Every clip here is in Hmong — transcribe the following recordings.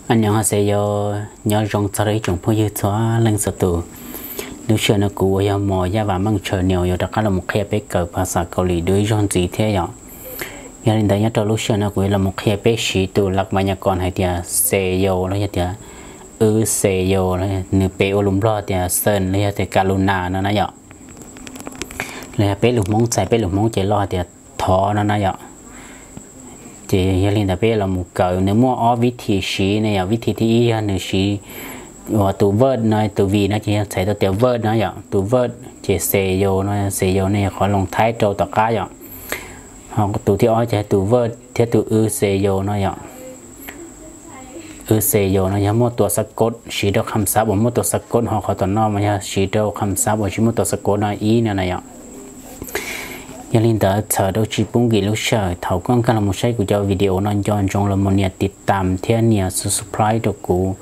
Aw nyob hais xes yo, nyob zoo txog rau ib tsoom phooj ywg txhua leej txhua tus. Lub sij hawm no kuv uas yog Mos Yaj Vam Meej Tshaws Nias yuav rov qab los mus qhia peb kawm phas xas Kaus Lim dua ib zaug ntxiv thiab yom. Yog li ntawd nyob rau lub sij hawm no kuv yuav los mus qhia peb siv tus las mas nyas kom hais tias xes yo los yog tias wb xes yo, nws pe ua lus Nplog tias xees los yog tias ka lu nas no na yom. Los yog peb lus Hmoob txhais peb lus Hmoob ces loj hais tias thov no na yom. Ces yog li ntawd peb los mus kawm, nws muaj ob vib thi siv ne yom. Vib thi thib ib yog nws siv uas tus verb no, tus vim no ces yog txhais tau tias verb no yom. Tus verb ces xes yo no, xes yo ne yog qhov loos thaib rau tom qab yom. Ho tus thib ob ces tus verb thiab tus wb xes yo no yom. Wb xes yo no yog muaj tua xab kod, siv rau kham xab uas muaj tua xab kod, ho qhov tom no mas yog siv rau kham xab uas tsis muaj tua xab kod no ib no na yom. Yog li ntawd txhawm rau tsis pub nkim lub sij hawm, thaum koj nkag los mus saib kuv cov video no nco ntsoov los mus nias tiv tam thiab nias subscribe rau kuv,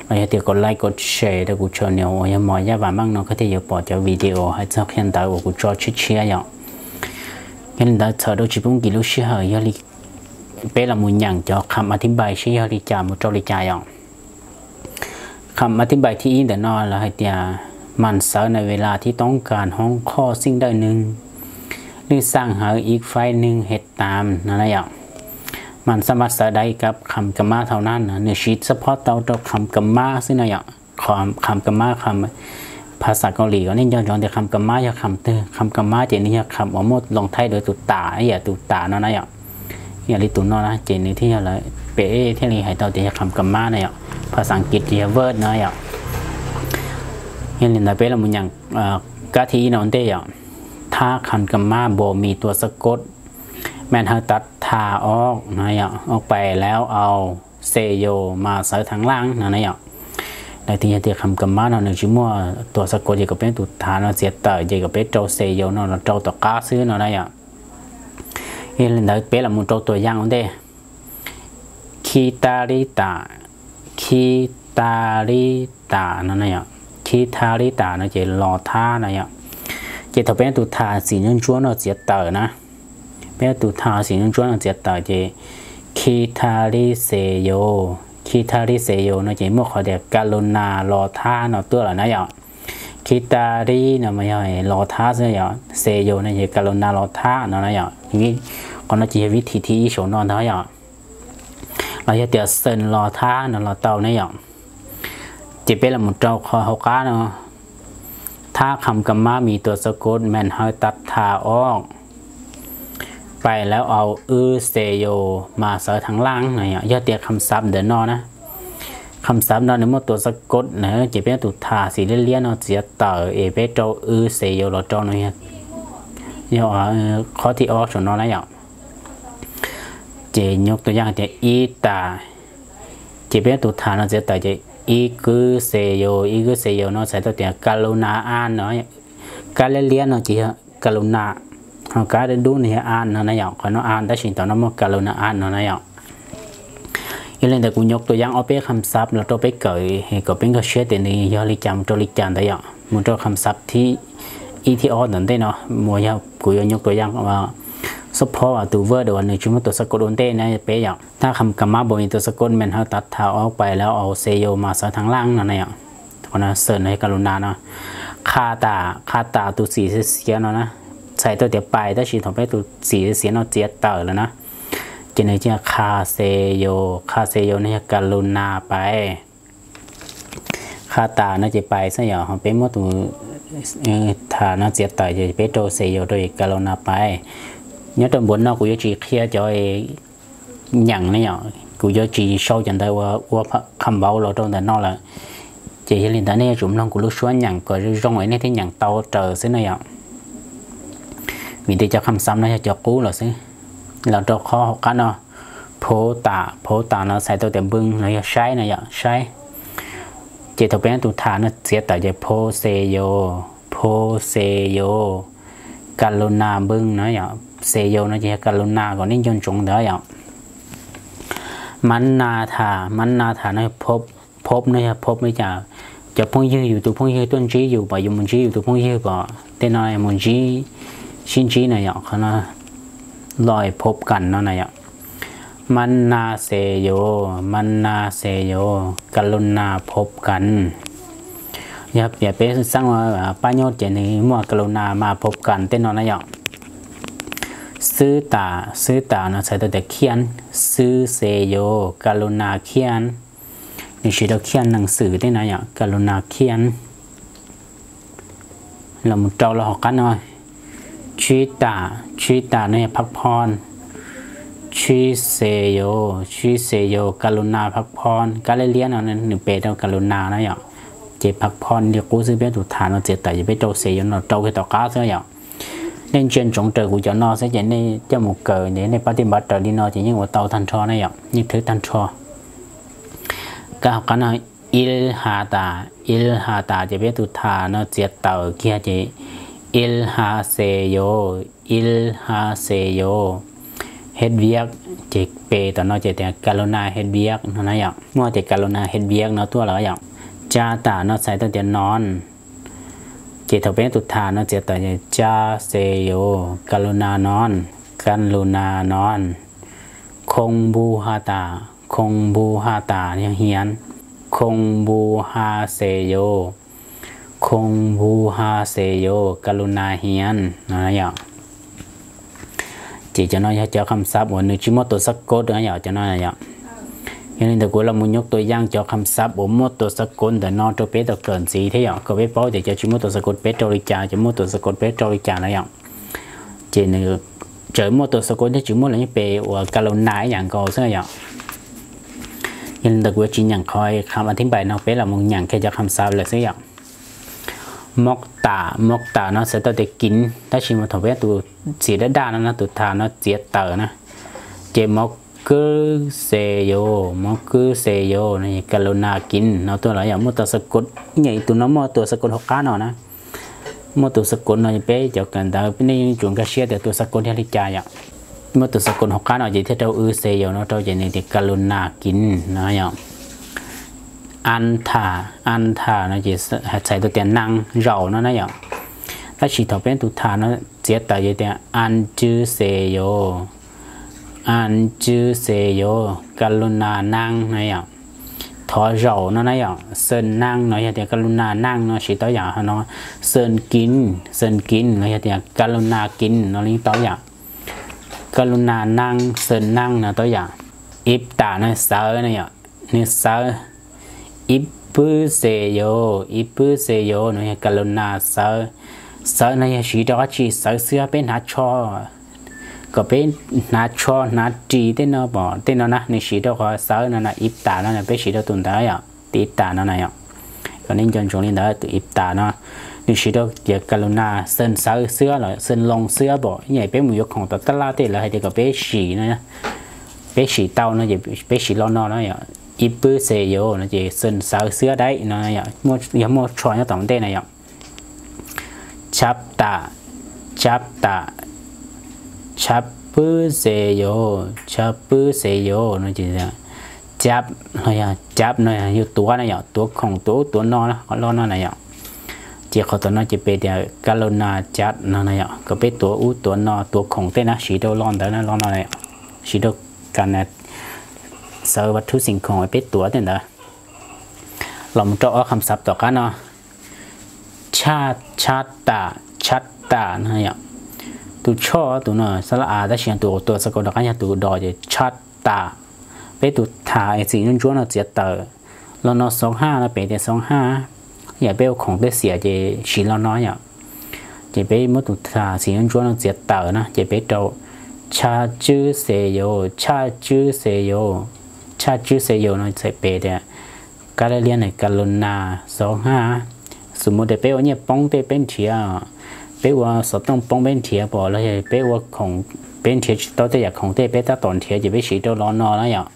los yog tias kom like kom share rau kuv channel uas yog Mos Yaj Vam Meej no koj thiaj yuav pom cov video hais txog qhia ntawv uas kuv tso tshiab tshiab yom. Yog li ntawd txhawm rau tsis pub nkim lub sij hawm, yog li peb los mus nyeem cov kham a thib npais seb yog li cas mus rau li cas yom. Kham a thib npais thib ib ntawm no lawv hais tias มันเสาร์ในเวลาที่ต้องการห้องข้อสิ่งใดหนึ่ง หรือสั่งให้อีกฝ่ายหนึ่งเฮ็ดตาม no na yom. มันสามารถใช้ได้กับคำกำมาเท่านั้น nws siv xab phob tau rau kham kama xwb no yom. Kham kama, phas xas Kaus Lim kom nej nco ntsoov tias kham kama yog kham twg. Kham kama ces nws yog kham uas muaj loos thaib rau tus tas, ib yam tus tas no na yom. Yog li tus no na ces nws thiaj yog lawv pem thiaj li hais tau tias yog kham kama na yom. Phas xas Askiv ces yog verb no yom. Yog li ntawd peb los mus nyeem kab thib ib no ua ntej yom. ถ้าคำกำมาบ่มีตัวสะกด แม่นเฮาตัดถ้าออก นะ ออกไปแล้วเอาเซโยมาใส่ข้างหลัง no na yom. Lawv tias yog tias kham kama no nws tsis muaj tua xab kod ces kom peb tus thav no txiav tawm ces kom peb rau xes yo no los rau tom qab xwb no na yom. Yog li ntawd peb los mus rau tuam yaj ua ntej. Khib tab lib tas, khib tab lib tas no na yom. Khib thab lib tas no ces los thab no yom. Ces thaum peb tus thav xim ntsuab ntsuab no txiav tawm na, peb tus thav xim ntsuab ntsuab no txiav tawm ces khib thab lib xes yo, khib thab lib xes yo no ces muaj qhov tias ka lu na los thab no tuaj lawm na yom. Khib tab lib no mas yog los thab xwb yom, xes yo no ces ka lu na los thab no na yom. Qhov no ces yog vib thim thib ib saum no ntag yom. Los yog tias xees los thab no los tau ne yom. Ces peb los mus rau qhov hauv qab no. ถ้าคำกำมามีตัวสะกด แม่นเฮาตัดถ้าออกไปแล้วเอา ư เซโย มาใส่ข้างหลัง no yom. Yog tias kham xab ntawm no na, kham xab no nws muaj tua xab kod na ces peb tus thav xim liab liab no txiav tawm es peb rau อื เซโย los rau no yog qhov thib ob saum no na yom. Ces nyuaj tus yaj tias ib tas, ces peb tus thav no txiav tawm ces อีก ư เซโย, อีก ư เซโย no txhais tau tias ka lu na an no. Kab liab liab no ces yog ka lu na, ho kab dub dub no yog an no na yom. Qhov no an tab sis tom no muaj ka lu na an no na yom. Yog li ntawd kuv nyuaj tus yaj ob peb kham xab los rau peb kawm kom peb nkag siab tias nws yog li cas mus rau li cas ntawd yom. Mus rau kham xab thib ib thib ob ntawm ntej no, mus yog kuv yuav nyuaj tus yaj xub phob tus verb uas nws tsis muaj tua xab kod ua ntej na peb yom. ถ้าคำกำมาบ่มีตัวสะกด แม่นเฮาตัดถ้าออกไปแล้วเอาเซโยมาใส่ข้างหลัง no na yom. Qhov no เซโย no yog ka lu na no. Kha tas, kha tas tus xim xiav xiav no na, txhais tau tias pais tab sis thaum peb tus xim xiav xiav no txiav tawm lawm na, ces nws cia คาเซโย, คาเซโย no yog ka lu na pais. Kha tas no ces pais xwb yom, ho peb muab tus thav no txiav tawm ces peb rau เซโย rau ka lu na pais. Nyob rau npuas no kuv yuav tsis qhia cov nyeem ne yom, kuv yuav tsis sau cov ntawd ua kham vauv los rau ntawm no lawm. Ces yog li ntawd nej yuav tsum mloog kuv lub suab nyeem kom zoo zoo es nej thiaj nyeem tau raws xwb na yom. Vim tias cov kham xab no yog cov qub los xwb. Los rau qhov hauv qab no, โพสต์ tas, โพสต์ tas no txhais tau tias npwg los yog saib na yom, saib. Ces thaum peb tus thav no txiav tawm ces โพสต์ เซโย, โพสต์ เซโย, กรุณา นำนำ นำนำ no yom. เซโย no ces yog กรุณา kom nej nco ntsoov ntawd yom. มันนาถา, มันนาถา no yog พบ, พบ no yog พบ li cas, cov phooj ywg, yus tus phooj ywg tuaj ntsib yus, pom yus mus ntsib yus tus phooj ywg, pom tej no mus ntsib, sib ntsib na yom, qhov no los พบกัน no na yom. Mab naj xes yos, mab naj xes yos, ka lu na phob kas. Yog tias peb xeeb pab nyob ces nws muaj ka lu na mas phob kas tej no na yom. Xwb tas, xwb tas no txhais tau tias khiaj, xwb xes yos, ka lu na khiaj. Nws siv rau khiaj neeg xwm tej no yom, ka lu na khiaj. Los mus rau lub hauv qab no, tsib tas, tsib tas no yog pab phoj, tsib xes yos, tsib xes yos, ka lu na pab phoj. Kab liab liab no nws pe rau ka lu na na yom. Ces pab phoj li qub xwb, peb tus tham no txiav tawm ces peb rau xes yos no rau kiag tom qab xwb yom. Nej ntsia ntsoov raws kuv cov no xwb ces nej coj mus kawm ces nej pab tij npav raws li no ces yeej ua tau tag nrho na yom, yeej thwb tag nrho. Kab hauv qab no, il ha tas, il ha tas ces peb tus tham no txiav tawm kiag ces il ha xes yos, il ha xes yos, hej viab. Ces pe tom no ces tias ka lu na hej viab no na yom, muaj tias ka lu na hej viab no tuaj lawm yom. Tsa tas no txhais tau tias no. Ces thaum peb tus tham no txiav tawm ces tsa xes yos, ka lu na no, ka lu na no. Khoo npu ha tas, khoo npu ha tas yog hiav, khoo npu ha xes yos, khoo npu ha xes yos, ka lu na hiav no yom. Ces cov no yog cov kham xav uas nws tsis muaj tus xab kod na yom, cov no yom. Yog li ntawd kuv los mus nyuj tua yaj cov kham xav uas muaj tus xab kod ntawm no rau peb tau kawm ntxiv thiab yom, kom peb paub tias cov tsis muaj tus xab kod peb rau li cas, cov muaj tus xab kod peb rau li cas na yom. Ces nws txawm muaj tus xab kod thiab tsis muaj los yeej pe ua ka lu na ib yam nkaus xwb yom. Yog li ntawd kuv yuav tsis nyeem qhov kham a thib npais no, peb los mus nyeem kiag cov kham xav lawm xwb yom. Mov tas, mov tas no txhais tau tias kiv, tab sis mas thaum peb tus txiv daj daj no no tus tham no txiav tawm na, ces mov kwb xes yos, mov kwb xes yos no ka lu na kiv no tuaj lawm yom. Muaj tus xab kod, nyiam tus no muaj tus xab kod hauv qab no na. Muaj tus xab kod no peb cov kawm ntawv nej yeej tsum nkag siab tias tus xab kod yog li cas yom. Muaj tus xab kod hauv qab no ces thiaj rau wb xes yos no rau ces nws tias ka lu na kiv no yom. An tham, an tham no ces txhais tau tias neeg zaum no na yom. Tab sis thaum peb tus tham no txiav tawm ces tias an cwb xes yos, an cwb xes yos, ka lu na neeg no yom. Thov zaum no na yom, xeem neeg no yog tias ka lu na neeg no siv tau yom no. Xeem kiv, xeem kiv no yog tias ka lu na kiv no yeej tau yom. Ka lu na neeg, xeem neeg no tau yom. Ib tas no xawv no yom, nws xawv. Ib pwb xes yos, ib pwb xes yos no yog ka lu na xawv. Xawv no yog siv rau dab tsi? Xawv xwb peb hnav tsho, kom peb hnav tsho hnav ris tej no pom tej no na, nws siv rau qhov xawv no na, ib tas no peb siv rau tus ntawd yom, ib tas no na yom. Kom nej nco ntsoov li ntawd, tus ib tas no nws siv rau tias ka lu na xeem xawv xwb los xeem loo xwb pom, ib yam peb mus yuav khoom tom tab laj tej lawv hais tias kom peb sim no, peb sim tau no ces peb siv lo no na yom. Ib pwb xes yos no ces xeem xawv xwb dai no, yog muaj tsho nyob tom ntej na yom. Tshab tas, tshab tas, tshab pwb xes yos, tshab pwb xes yos no ces cab los yog cab no yog tuav na yom, tuav khoom tuav ub tuav no, qhov lo no na yom. Ces qhov tom no ces pe tias ka lu na cab no na yom, kom peb tuav ub tuav no, tuav khoom tej na, siv rau lo ntawd na, lo no, siv rau kas xawv vaj thub xim khoom peb tuav tej ntawd. Los mus rau ob kham xav tom qab no, tshab, tshab tas, tshab tas no yom. Tus tshoj tus no xab lab a, tab sis tus tua xav kaum tom qab yog tus do ces tshab tas. Peb tus tham xim ntsuab ntsuab no txiav tawm, lo no xov haj no pem tias xov haj, yam peb ua khoom tej xiam ces siv lo no yom. Ces peb muab tus tham xim ntsuab ntsuab no txiav tawm na ces peb rau tshaj tswb xes yos, tshaj tswb xes yos, tshaj tswb xes yos no txhais pem tias kab liab liab na ka lu na xov haj. Xws mus tias peb ua nyiaj poob tej peb nrhiav, peb ua xov tooj poob peb nrhiav pom los yog peb ua khoom, peb nrhiav tsis tau tej yam khoom tej peb tab tom nrhiav ces peb siv rau lo no na yom.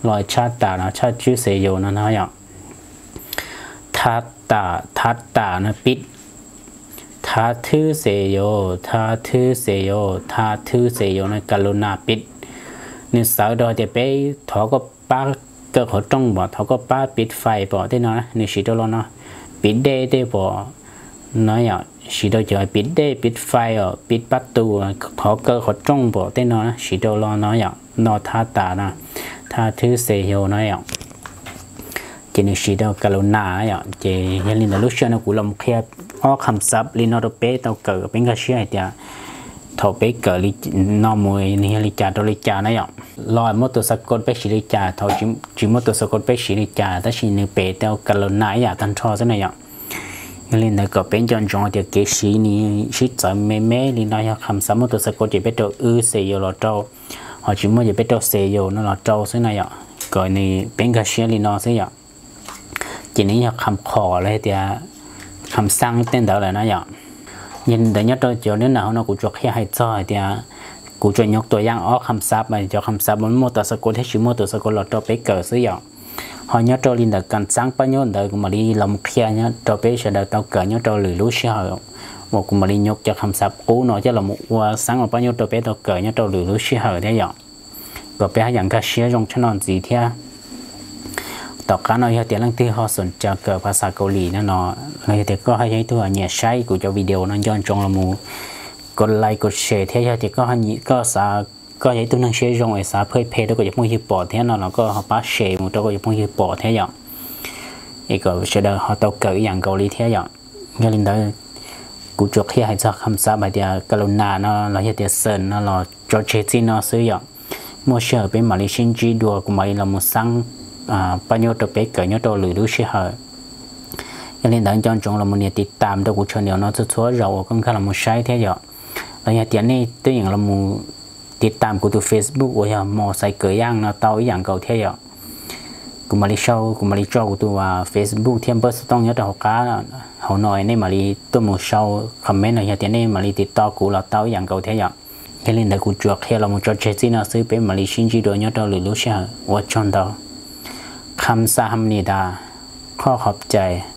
Los tshaj tas no tshaj tswb xes yos no no yom. Thab tas, thab tas no pib. Thab thwb xes yos, thab thwb xes yos, thab thwb xes yos no ka lu na pib. Nws xav rau tias peb thov koj pab kaw qhov rooj pom, thov koj pab pib fais pom tej no, nws siv rau lo no. Pib dej tej pom no yom, siv rau cov pib dej pib fais os, pib pab tus, thov kaw qhov rooj pom tej no siv rau lo no yom. no thab tas na, thab thwb xes yos no yom. Ces nws siv rau kas lus nas na yom. Ces yog li ntawd lub sij hawm no kuv los qhia ob kham xav li no rau peb tau kawm, peb nkag siab hais tias thaum peb kawm li no mus nws yog li cas rau li cas na yom. Los muab tus xav kod peb siv li cas, thaum tsis muab tus xav kod peb siv li cas, tab sis nws pem tau kas lus nas ib yam tag nrho xwb na yom. Yog li ntawd kom peb nco ntsoov tias kev siv nws sib txawv me me li no, yog kham xav muab tus xav kod ces peb rau wb xes yos los rau, ho tsis muaj ces peb rau xes yos no los rau xwb na yom. Kom nws peb nkag siab li no xwb yom. Ces nws yog kham khom los yog tias kham xab tej ntawd lawm na yom. Yog li ntawd nyob rau cov nab na hauv no kuv tsuas qhia hais txog hais tias kuv tsuas nyuj tua yaj ob kham xav, cov kham xav muaj tus xav kod thiab tsis muaj tus xav kod los rau peb kawm xwb yom. Ho nyob rau li ntawm kas xab pab nyuj ntawd kuv mam li los qhia rau peb sawv daws tau kawm nyob rau lwm lub sij hawm, uas kuv mam li nyuj cov kham xav qub no coj los ua xab ua pab nyuj rau peb tau kawm nyob rau lwm lub sij hawm thiab yom. Kom peb haj yam nkag siab zoo tshaj no ntxiv thiab. Tom qab no yog tias leej twg ho xoom cav kawm phas xas Kaus Lim no no, los yog tias koj ho yog ib tug nyiam saib kuv cov video no nco ntsoov los mus kod like kod share thiab. Yog tias koj xav, koj yog ib tug neeg siab zoo es xav pheej phe rau koj cov phooj ywg pom thiab no los koj ho pab share mus rau koj cov phooj ywg pom thiab yom. Es kom sawv daws ho tau kawm ib yam nkaus li thiab yom. Yog li ntawd kuv tsuas qhia hais txog kham xav hais tias kas lus nas no los yog tias xees no los tso tseg txij no xwb yom. Muaj sij hawm peb mam li sib ntsib dua, kuv mam li los mus xab pab nyuj rau peb kawm nyob rau lwm lub sij hawm. Yog li ntawd nco ntsoov los mus nias tiv tam rau kuv channel no txhua txhua zaus uas koj nkag los mus saib thiab yom. Los yog tias nej twb yeem los mus tiv tam kuv tus Facebook uas yog Mos Xais Kawm Yaj no tau ib yam nkaus thiab yom. Kuv mam li sau, kuv mam li tso kuv tus Facebook thiab npawb xov tooj nyob rau hauv qab hauv no, nej mam li tuaj mus sau comment los yog tias nej mam li tiv toj kuv los tau ib yam nkaus thiab yom. Yog li ntawd kuv tsuas qhia los mus tso tseg txij no xwb, peb mam li sib ntsib dua nyob rau lwm lub sij hawm. Ua tsaug ntau. Kham xav ham nis tas, qhov qhov cai.